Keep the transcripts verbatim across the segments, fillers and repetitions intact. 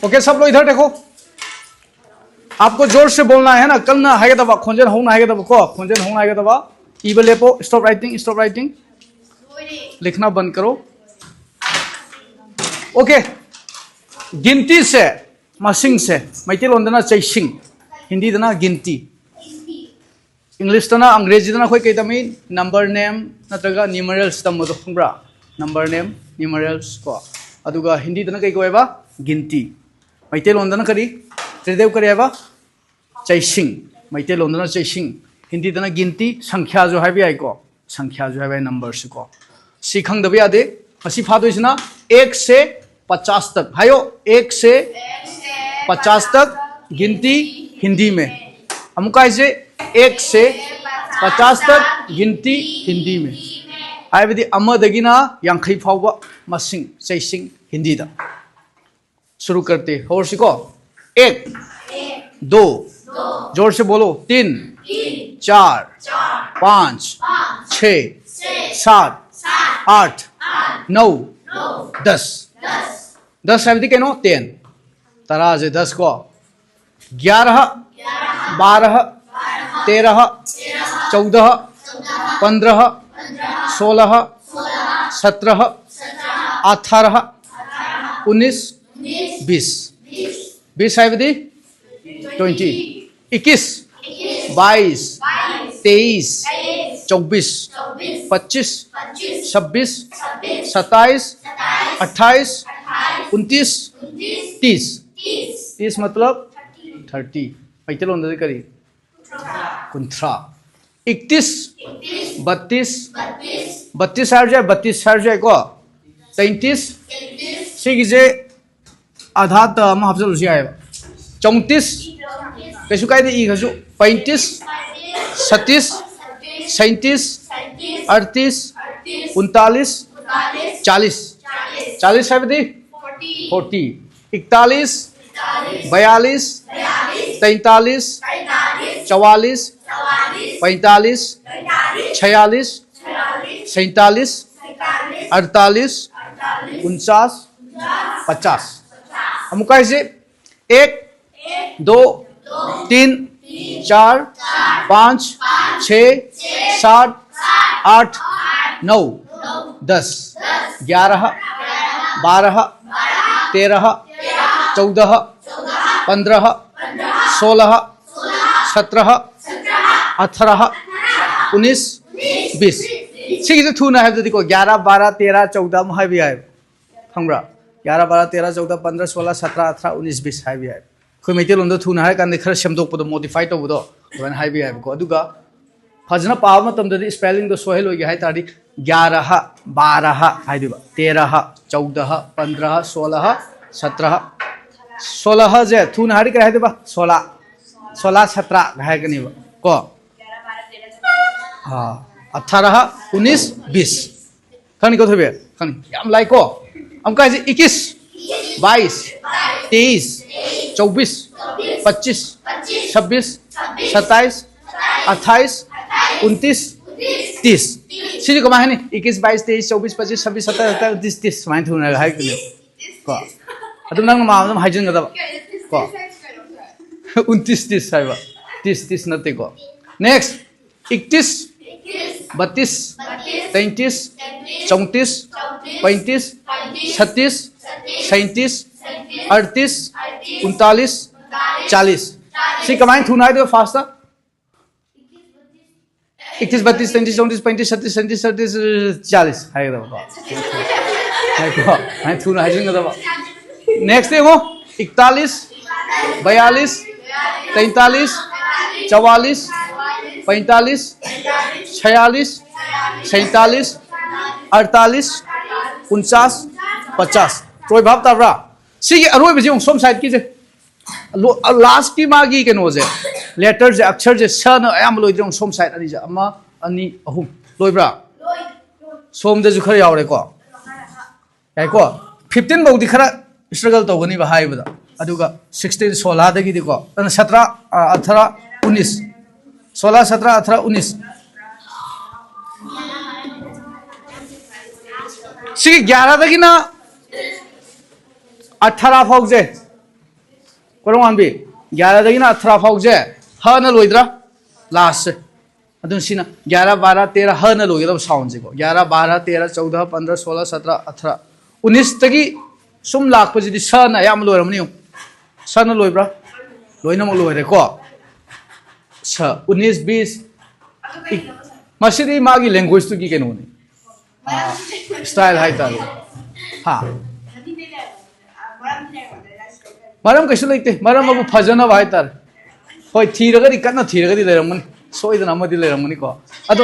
Okay, सब लोग इधर देखो। आपको जोर से बोलना है ना, ꯀꯟꯅ ꯍꯥꯏꯒꯗꯕ, ꯈꯣꯟꯖꯦꯜ ꯍꯧꯅ ꯍꯥꯏꯒꯗꯕꯀꯣ, ꯈꯣꯟꯖꯦꯜ ꯍꯧꯅ ꯍꯥꯏꯒꯗꯕ꯫ ꯏꯕ ꯂꯦꯞꯄꯣ, stop writing, stop writing꯫ लिखना बंद करो। ओके, गिनती से, ꯃꯁꯤꯡꯁꯦ, ꯃꯩꯇꯩꯂꯣꯟꯗꯅ ꯆꯩꯁꯤꯡ, ꯍꯤꯟꯗꯤꯗꯅ गिनती꯫ ꯏꯪꯂꯤꯁꯇꯅ, ꯑꯪꯒ꯭ꯔꯦꯖꯤꯗꯅ ꯑꯩꯈꯣꯏ ꯀꯩ ꯇꯝꯃꯤ? ꯅꯝꯕꯔ ꯅꯦꯝ ꯅꯠꯇ꯭ꯔꯒ ꯅ꯭ꯌꯨꯃꯔꯦꯜꯁ ꯇꯝꯕꯗꯣ ꯈꯪꯕ꯭ꯔꯥ? ꯅꯝꯕꯔ ꯅꯦꯝ, ꯅ꯭ꯌꯨꯃꯔꯦꯜꯁ ꯀꯣ꯫ ꯑꯗꯨꯒ ꯍꯤꯟꯗꯤꯗꯅ ꯀꯩ ꯀꯧꯋꯦꯕ? गिनती꯫ ꯃꯩꯇꯩꯂꯣꯟꯗꯅ ꯀꯔꯤ? ꯇ꯭ꯔꯤꯗꯦꯕ ꯀꯔꯤ ꯍꯥꯏꯕ? ꯆꯩꯁꯤꯡ꯫ ꯃꯩꯇꯩꯂꯣꯟꯗꯅ ꯆꯩꯁꯤꯡ, ꯍꯤꯟꯗꯤꯗꯅ गिनती, ꯁꯪꯈ꯭ꯌꯥꯁꯨ ꯍꯥꯏꯕ ꯌꯥꯏꯀꯣ, ꯁꯪꯈ꯭ꯌꯥꯁꯨ ꯍꯥꯏꯕ ꯌꯥꯏ, ꯅꯝꯕꯔꯁꯨ ꯀꯣ꯫ ꯁꯤ ꯈꯪꯗꯕ ꯌꯥꯗꯦ꯫ ꯉꯁꯤ ꯐꯥꯗꯣꯏꯁꯤꯅ एक से पचास तक ꯍꯥꯏꯌꯣ, एक से पचास तक गिनती हिंदी में꯫ ꯑꯃꯨꯛꯀ ꯍꯥꯏꯁꯦ, एक से पचास तक गिनती हिंदी में꯫ ꯍꯥꯏꯕꯗꯤ ꯑꯃꯗꯒꯤꯅ ꯌꯥꯡꯈꯩ ꯐꯥꯎꯕ ꯃꯁꯤꯡ, ꯆꯩꯁꯤꯡ ꯍꯤꯟꯗꯤꯗ꯫ शुरू करते हैं, ꯍꯧꯔꯁꯤꯀꯣ꯫ एक, दो, जोर से बोलो, तीन, चार, पाँच, छः, सात, आठ, नौ, दस। दस ꯍꯥꯏꯕꯗꯤ ꯀꯩꯅꯣ? टेन꯫ ꯇꯔꯥꯁꯦ ꯗꯁ ꯀꯣ꯫ ग्यारह, बारह, तेरह, चौदह, पन्द्रह, सोलह, सत्रह, अठारह, उन्नीस, बीस। बीस ꯍꯥꯏꯕꯗꯤ ट्वेंटी। इक्कीस, बाईस, तेईस, चौबीस, पच्चीस, छब्बीस, सत्ताईस, अट्ठाईस, उनतीस, तीस। तीस मतलब थर्टी। ꯃꯩꯇꯩꯂꯣꯟꯗꯗꯤ ꯀꯔꯤ? ꯀꯨꯟꯊ꯭ꯔꯥ꯫ इकतीस, बत्तीस, बत्तीस ꯍꯥꯏꯔꯁꯨ ꯌꯥꯏ, बत्तीस ꯍꯥꯏꯔꯁꯨ ꯌꯥꯏꯀꯣ꯫ तैंतीस, ꯁꯤꯒꯤꯁꯦ ꯑꯥꯙꯥꯇ ꯑꯃ ꯍꯥꯞꯆꯜꯂꯁꯨ ꯌꯥꯏꯑꯕ꯫ चौंतीस, ꯀꯩꯁꯨ ꯀꯥꯏꯗꯦ, ꯏꯈ꯭ꯔꯁꯨ꯫ पैंतीस, छत्तीस, सैंतीस, अड़तीस, उनतालीस, चालीस। चालीस ꯍꯥꯏꯕꯗꯤ फोर्टी। इकतालीस, बयालीस, तैंतालीस, चवालीस, पैंतालीस, छियालीस, सैंतालीस, अड़तालीस, उनचास, पचास। ꯑꯃꯨꯛꯀ ꯍꯥꯏꯁꯤ, एक, दो, तीन, चार, पाँच, छः, सात, आठ, नौ, दस, ग्यारह, बारह, तेरह, चौदह, पन्द्रह, सोलह, सत्रह, अठारह, उन्नीस, बीस꯫ ꯁꯤꯒꯤꯁꯦ ꯊꯨꯅ ꯍꯥꯏꯕꯗꯗꯤꯀꯣ, ग्यारह, बारह, तेरह, चौदह ꯑꯃ ꯍꯥꯏꯕ ꯌꯥꯏ꯫ ꯈꯪꯕ꯭ꯔꯥ? ग्यारह, बारह, तेरह, चौदह, पन्द्रह, सोलह, सत्रह, अठारह, उन्नीस, बीस ꯍꯥꯏꯕ ꯌꯥꯏ꯫ ꯑꯩꯈꯣꯏ ꯃꯩꯇꯩꯂꯣꯟꯗ ꯊꯨꯅ ꯍꯥꯏꯔ ꯀꯥꯟꯗ ꯈꯔ ꯁꯦꯝꯗꯣꯛꯄꯗꯣ, ꯃꯣꯗꯤꯐꯥꯏ ꯇꯧꯕꯗꯣ, ꯑꯗꯨꯃꯥꯏꯅ ꯍꯥꯏꯕ ꯌꯥꯏꯕꯀꯣ꯫ ꯑꯗꯨꯒ ꯐꯖꯅ ꯄꯥꯕ ꯃꯇꯝꯗꯗꯤ, ꯁ꯭ꯄꯦꯂꯤꯡꯗꯣ ꯁꯣꯏꯍꯜꯂꯣꯏꯒꯦ ꯍꯥꯏ ꯇꯥꯔꯗꯤ, ग्यारह, बारह ꯍꯥꯏꯗꯣꯏꯕ, तेरह, चौदह, पन्द्रह, सोलह, सत्रह꯫ सोलहꯁꯦ ꯊꯨꯅ ꯍꯥꯏꯔꯗꯤ ꯀꯔꯤ ꯍꯥꯏꯗꯣꯏꯕ? सोलह, सोलह सत्रह ꯍꯥꯏꯔꯒꯅꯦꯕ ꯀꯣ꯫ ꯑꯥ, अठारह, उन्नीस, बीस꯫ ꯈꯪꯅꯤꯀꯣ ꯊꯣꯏꯕꯤ? ꯈꯪꯅꯤ꯫ ꯌꯥꯝ ꯂꯥꯏꯀꯣ꯫ ꯑꯃꯨꯛꯀ ꯍꯥꯏꯁꯤ, इक्कीस, बाईस, तेईस, चौबीस, पच्चीस, छब्बीस, सत्ताईस, अट्ठाईस, उनतीस, तीस꯫ ꯁꯤꯁꯦ ꯀꯃꯥꯏ ꯍꯥꯏꯅꯤ? इक्कीस, बाईस, तेईस, चौबीस, पच्चीस, छब्बीस, सत्ताईस, अट्ठाईस, उनतीस, तीस ꯁꯨꯃꯥꯏꯅ ꯊꯨꯅ ꯍꯥꯏꯒꯅꯦꯕ ꯀꯣ꯫ ꯑꯗꯨꯝ ꯅꯪꯅ ꯃꯥ ꯑꯗꯨꯝ ꯍꯥꯏꯖꯤꯟꯒꯗꯕ ꯀꯣ꯫ उनतीस, तीस ꯍꯥꯏꯕ꯫ तीस, तीस ꯅꯠꯇꯦꯀꯣ꯫ नेक्स्ट, इकतीस, बत्तीस, तैंतीस, चौंतीस, पैंतीस, छत्तीस, सैंतीस, अड़तीस, उनतालीस, चालीस। ꯁꯤ ꯀꯃꯥꯏꯅ ꯊꯨꯅ ꯍꯥꯏꯗꯣꯏꯕ ꯐꯥꯁꯇ? इकतीस, बत्तीस, तैंतीस, चौंतीस, पैंतीस, छत्तीस, सैंतीस, अड़तीस, चालीस ꯍꯥꯏꯒꯗꯕꯀꯣ꯫ ꯉꯥꯏꯈꯣ, ꯉꯥꯏ ꯊꯨꯅ ꯍꯥꯏꯖꯤꯟꯒꯗꯕ꯫ नेक्स्ट ꯌꯦꯡꯉꯣ, इकतालीस, बयालीस, तैंतालीस, चवालीस, पैंतालीस, छियालीस, सैंतालीस, अड़तालीस, उनचास, पचास। ꯇꯣꯏ ꯚꯥꯞ ꯇꯥꯕ꯭ꯔꯥ? ꯁꯤꯒꯤ ꯑꯔꯣꯏꯕꯁꯤ ꯑꯃꯨꯛ ꯁꯣꯝ ꯁꯥꯏꯗꯀꯤꯁꯦ, ꯂꯥꯁꯀꯤ ꯃꯥꯒꯤ ꯀꯩꯅꯣꯁꯦ, ꯂꯦꯇꯔꯁꯦ, ꯑꯛꯁꯔꯁꯦ ꯁꯅ ꯑꯌꯥꯝꯕ ꯂꯣꯏꯗ꯭ꯔꯦ꯫ ꯑꯃꯨꯛ ꯁꯣꯝ ꯁꯥꯏꯗ ꯑꯅꯤꯁꯦ, ꯑꯃ, ꯑꯅꯤ, ꯑꯍꯨꯝ꯫ ꯂꯣꯏꯕ꯭ꯔꯥ? ꯁꯣꯝꯗꯁꯨ ꯈꯔ ꯌꯥꯎꯔꯦꯀꯣ꯫ ꯌꯥꯏꯀꯣ? ꯐꯤꯐꯇꯤꯟ ꯐꯥꯎꯗꯤ ꯈꯔ ꯏꯁꯇ꯭ꯔꯒꯜ ꯇꯧꯒꯅꯤꯕ ꯍꯥꯏꯕꯗ, ꯑꯗꯨꯒ ꯁꯤꯛꯁꯇꯤꯟ, ꯁꯣꯂꯥꯗꯒꯤꯗꯤꯀꯣ, ꯑꯗꯨꯅ ꯁꯇ꯭ꯔꯥ, ꯑ, ꯑꯊꯔꯥ, ꯎꯅꯤꯁ꯫ ꯁꯣꯂꯥ, ꯁꯇ꯭ꯔꯥ, ꯑꯊꯔꯥ, ꯎꯅꯤꯁ꯫ ꯁꯤꯒꯤ ꯒ꯭ꯌꯥꯔꯥꯗꯒꯤꯅ ꯑꯊꯔꯥ ꯐꯥꯎꯁꯦ, ꯀꯣꯔꯣꯡ ꯋꯥꯟꯕꯤ, ꯒ꯭ꯌꯥꯔꯥꯗꯒꯤꯅ ꯑꯊꯔꯥ ꯐꯥꯎꯁꯦ ꯍꯅ ꯂꯣꯏꯗ꯭ꯔꯥ? ꯂꯥꯁꯁꯦ꯫ ꯑꯗꯨꯅ ꯁꯤꯅ ꯒ꯭ꯌꯥꯔꯥ, ꯕꯥꯔꯥ, ꯇꯦꯔꯥ, ꯍꯅ ꯂꯣꯏꯒꯗꯕ ꯁꯥꯎꯟꯁꯦꯀꯣ꯫ ꯒ꯭ꯌꯥꯔꯥ, ꯕꯥꯔꯥ, ꯇꯦꯔꯥ, ꯆꯧꯗꯥ, ꯄꯟꯗ꯭ꯔꯥ, ꯁꯣꯂꯥ, ꯁꯇ꯭ꯔꯥ, ꯑꯊꯔꯥ, ꯎꯅꯤꯁꯇꯒꯤ ꯁꯨꯝ ꯂꯥꯛꯄꯁꯤꯗꯤ ꯁꯅ ꯑꯌꯥꯝꯕ ꯂꯣꯏꯔꯝꯃꯅꯤ꯫ ꯌꯦꯡꯉꯨ, ꯁꯅ ꯂꯣꯏꯕ꯭ꯔꯥ? ꯂꯣꯏꯅꯃꯛ ꯂꯣꯏꯔꯦꯀꯣ꯫ ꯁ, ꯎꯅꯤꯁ, ꯕꯤꯁ, ꯏ-, ꯃꯁꯤꯗꯤ ꯃꯥꯒꯤ ꯂꯦꯡꯒ꯭ꯋꯦꯖꯇꯨꯒꯤ ꯀꯩꯅꯣꯅꯤ꯫ ꯁ꯭ꯇꯥꯏꯜ ꯍꯥꯏꯇꯥꯔꯦ꯫ ꯍꯥ? ꯃꯔꯝ ꯀꯩꯁꯨ ꯂꯩꯇꯦ꯫ ꯃꯔꯝ ꯑꯕꯨ ꯐꯖꯅꯕ ꯍꯥꯏꯇꯥꯔꯦ꯫ ꯍꯣꯏ, ꯊꯤꯔꯒꯗꯤ, ꯀꯟꯅ ꯊꯤꯔꯒꯗꯤ ꯂꯩꯔꯝꯒꯅꯤ, ꯁꯣꯏꯗꯅ ꯑꯃꯗꯤ ꯂꯩꯔꯝꯒꯅꯤꯀꯣ꯫ ꯑꯗꯣ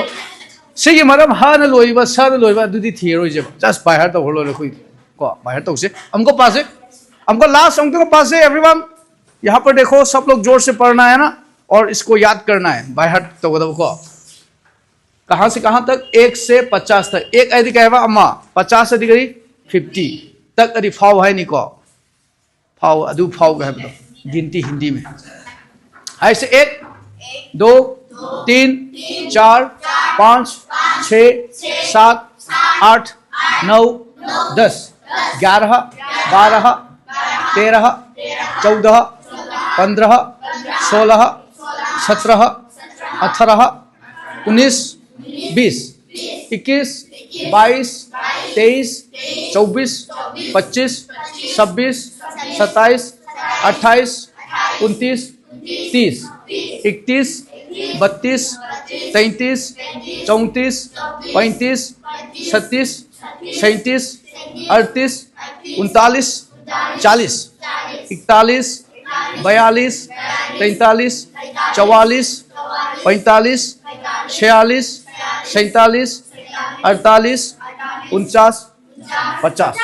ꯁꯤꯒꯤ ꯃꯔꯝ ꯍꯅ ꯂꯣꯏꯕ, ꯁꯅ ꯂꯣꯏꯕ, ꯑꯗꯨꯗꯤ ꯊꯤꯔꯔꯣꯏꯁꯦꯕ꯫ Just by heart ꯇꯧꯈ꯭ꯔ ꯂꯣꯏꯔꯦ ꯑꯩꯈꯣꯏ꯫ ꯀꯣ, by heart ꯇꯧꯁꯦ꯫ ꯑꯃꯨꯛꯀ ꯄꯥꯁꯦ꯫ ꯑꯃꯨꯛꯀ ꯂꯥꯁ ꯑꯃꯨꯛꯇꯪ ꯄꯥꯁꯦ, everyone. यहाँ पर देखो, सब लोग जोर से पढ़ना है ना, और इसको याद करना है, by heart ꯇꯧꯒꯗꯕꯀꯣ꯫ कहाँ से कहाँ तक? एक से पचास तक। एक ꯍꯥꯏꯗꯤ ꯀꯩ ꯍꯥꯏꯕ? ꯑꯃ꯫ पचास ꯍꯥꯏꯗꯤ ꯀꯔꯤ? ꯐꯤꯐꯇꯤ꯫ तक ꯍꯥꯏꯗꯤ ꯐꯥꯎ ꯍꯥꯏꯅꯤꯀꯣ꯫ ꯐꯥꯎ, ꯑꯗꯨ ꯐꯥꯎꯒ ꯍꯥꯏꯕꯗꯣ꯫ गिनती हिंदी में। ऐसे एक, दो, तीन, चार, पाँच, छः, सात, आठ, नौ, दस, ग्यारह, बारह, तेरह, चौदह, पन्द्रह, सोलह, सत्रह, अठारह, उन्नीस, बीस, इक्कीस, बाईस, तेईस, चौबीस, पच्चीस, छब्बीस, सत्ताईस, अट्ठाईस, उनतीस, तीस, इकतीस, बत्तीस, तैंतीस, चौंतीस, पैंतीस, छत्तीस, सैंतीस, अड़तीस, उनतालीस, चालीस, इकतालीस, बयालीस, तैंतालीस, चवालीस, पैंतालीस, छियालीस, सैंतालीस, अड़तालीस, उनचास, पचास।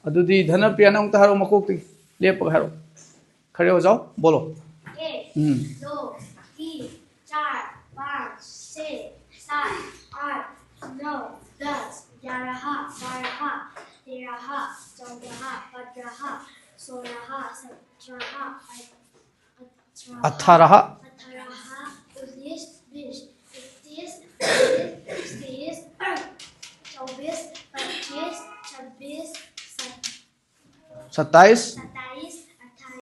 ꯑꯗꯨꯗꯤ ꯙꯅꯄ꯭ꯔꯤꯌꯥꯅ ꯑꯃꯨꯛꯇ ꯍꯥꯏꯔꯛꯑꯣ, ꯃꯀꯣꯛꯇꯒꯤ ꯂꯦꯞꯄꯒ ꯍꯥꯏꯔꯛꯑꯣ꯫ खड़े हो जाओ, बोलो। एक, हम्म। दो, तीन, चार, पाँच, छः, सात, आठ, नौ, दस, ग्यारह, बारह, तेरह, चौदह, पन्द्रह, सोलह, सत्रह, अठारह। अठारह। अठारह, उन्नीस, बीस, इकतीस, बाईस, तेईस, चौबीस, पच्चीस, छब्बीस, सत्ताईस। सत्ताईस।